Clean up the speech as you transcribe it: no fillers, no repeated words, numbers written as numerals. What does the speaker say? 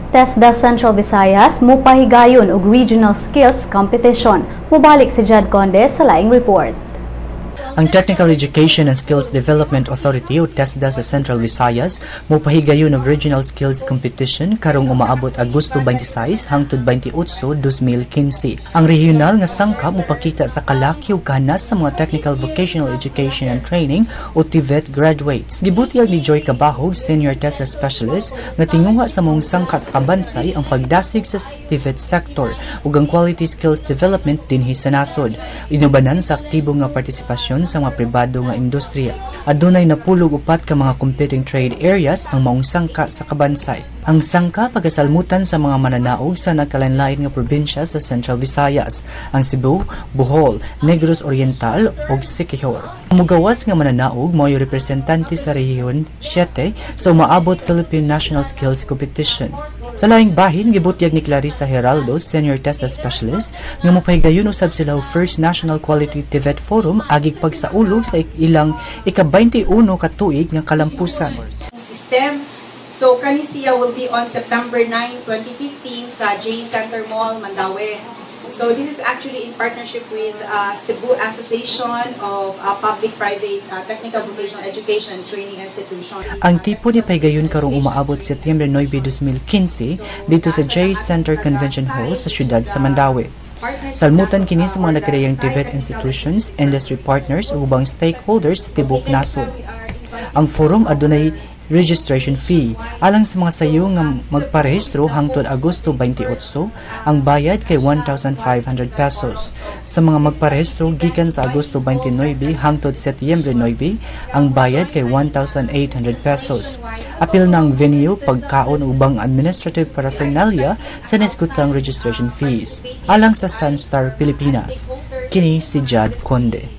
TESDA Central Visayas mupahigayon og Regional Skills Competition. Mubalik si Jad Conde sa laing report. Ang Technical Education and Skills Development Authority o TESDA sa Central Visayas mopahigayon og Regional Skills Competition karong umaabot Agosto 26 hangtod 28, 2015. Ang regional nga sangka mopakita sa kalaki ug kahanas sa mga Technical Vocational Education and Training o TVET graduates. Gibutyag ni Joy Cabahog, Senior TESDA Specialist, nga tinguha sa maong sangka sa kabansay ang pagdasig sa TVET sector ug ang quality skills development dinhi sa nasod. Inubanan sa aktibo nga partisipasyon sa mga pribado nga industriya. Adunay 14 ka mga competing trade areas ang maong sangka sa kabansay. Ang sangka pagasalmutan sa mga mananaog sa nagkalain-lain nga probinsya sa Central Visayas, ang Cebu, Bohol, Negros Oriental ug Siquijor. Ang mugawas nga mananaog mao'y representante sa Rehiyon 7 sa umaabot Philippine National Skills Competition. Sa laing bahin, gibutyag ni Clarissa Heraldo, Senior TESDA Specialist, nga mopahigayon usab sila og First National Quality TVET Forum agig pagsaulog sa ilang ika-21 ka tuig nga kalampusan. System. So, kani siya will be on September 9, 2015 sa J Center Mall, Mandaue. So, this is actually in partnership with Cebu Association of Public-Private Technical Vocational Education and Training Institution. Ang tipo ni pahigayon karong umaabot Setyembre 9, 2015 didto sa J Center Convention Hall sa syudad sa Mandaue. Salmutan kini sa mga nagkadayang TVET institutions, industry partners ug ubang stakeholders sa tibok nasod. Ang forum adunay registration fee. Alang sa mga sayo nga magparehistro hangtod Agosto 28, ang bayad kay 1,500 pesos. Sa mga magparehistro gikan sa Agosto 29 hangtod Setyembre 9, ang bayad kay 1,800 pesos. Apil na ang venue, pagkaon ug ubang administrative paraphernalia sa nisgutang registration fees. Alang sa Sunstar Pilipinas, kini si Jad Conde.